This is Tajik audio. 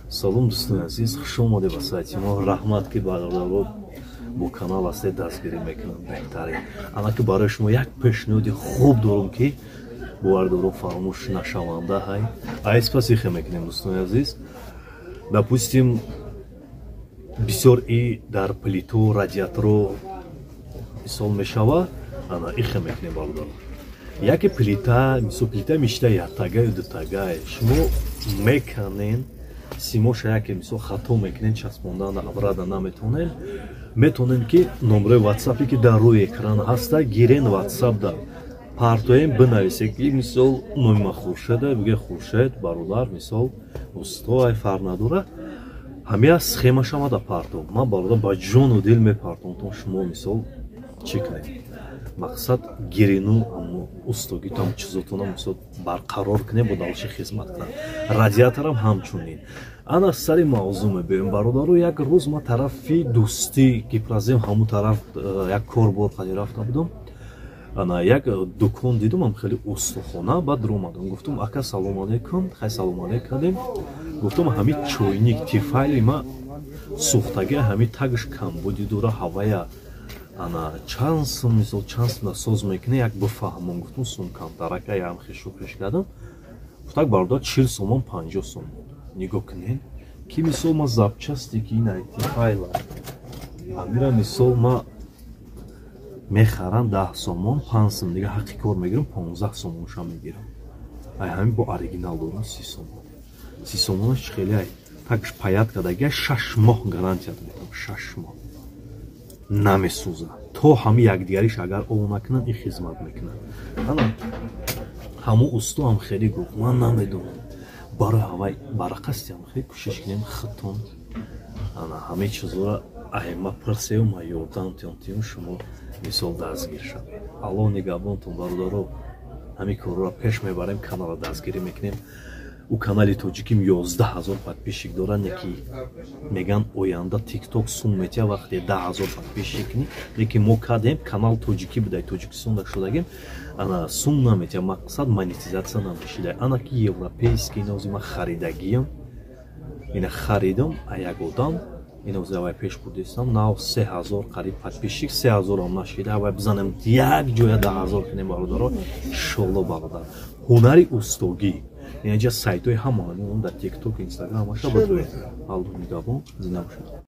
Салом, дӯстони азиз, хуш омадед ба сайти мо. Раҳмат, ки бародаро бо канал ҳастед, дастгирӣ мекунам. Беҳтарин. Анаки барои шумо як пешниҳоди хуб дорам, ки бовар дорам, фаромӯш нашаванда. Ҳай, айспас ихе мекунем, дӯстони азиз. Допустим, бисёр и дар плиту, радиаторо мисол мешава. Ана ихе мекунем, бародаро. Яке плита, мисол, плита мешида яктагаю дутагай, шумо меканен симоша, яке, мисол, хато мекунен, часпондан обратно наметонен. Метонем, ки номерои ватсапе, ки дар рӯи экран ҳаста, гирен, ватсапда партоем, бинависе, ки, мисол, номи ма Хуршеда, биге: «Хуршед бародар, мисол, усто», ай фарқ надора. Ҳамия схемаша мада партом, ман, бародар, ба ҷону дил мепартом. То шумо, мисол, чӣ кунед, мақсад гирину устогитам, чизотона, мисол, барқарор кунем, бо дальше хизмат кунам. Радиаторам ҳамчунин. Ана сари мавзӯъ мебиёем, бародаро. Як рӯз ма тарафи Дӯстӣ, Гипрозем, ҳамун тараф як кор бор қади рафта будам. Ана як дукон дидум, ам хеле устохона. Баъд омадам, гуфтум: «Ака, салому алейкум». Хай, салому алейк кардем. Гуфтум: «Ҳами чойник Тефали ма сӯхтаги, ҳами тагш камбуди дора, ҳавая ана чанд сум, мисол, чанд сум соз мекунӣ, як бифаҳмон». Гуфтум, сум камтарака, ям хешу хеш кардам. Гуфтак: «Бародар, 40 сомон, 50 сомон». Нигоҳ кунед, ки, мисол, ма запчасти, ки ина Тефала, ҳамира, мисол, ма мехарам 10 сомон, 5 сум дига ҳаққи кор мегирам, 15 сомонша мегирам. Ай ҳамин бо оригинал дорам 30 сомон. 30 сомонаш чӣ хеле ай, такш паять кардагия, 6 моҳ гарантия метам, 6 моҳ намесӯза. То ҳами якдигариш агар ов накунанд, ин хизмат мекунад. Ана ҳамун усто ҳам хеле гуфт: «Ман намедонам». Барои ҳавай барақастиам, хеле кӯшиш кунем, худтон ана ҳамаи чизҳоро айма пурсею, ма ёрдам тиём, шумо, мисол, дастгир шавед. Аллоҳ нигаҳбонтон, бародаро. Ҳамин корҳоро пеш мебарем, каналро дастгирӣ мекунем. Ӯ канали тоҷиким 11 000 подписчик дорад, не ки меган оянда Тикток сум метия, вақте 10 000 подписчик кунӣ. Лекин мо кардем, канал тоҷикӣ будай, Тоҷикистонда шудагем, ана сум наметия, мақсад, монетизатсия намешидай. Ана ки европейский нози ма харидагиям, ина харидам а як одам, ина авай пеш бурдистам, нав 3000 қариб подписчик, 3000-ам нашида, авай бизанем, як ҷоя 10 000 кунем, бародаро, иншолло. Бародар, ҳунари устогӣ инҷа сайтҳои ҳама дар Тикток, Инстаграм, ҳамаша бадроед. Аллоҳ нигаҳбон, зинда бошед.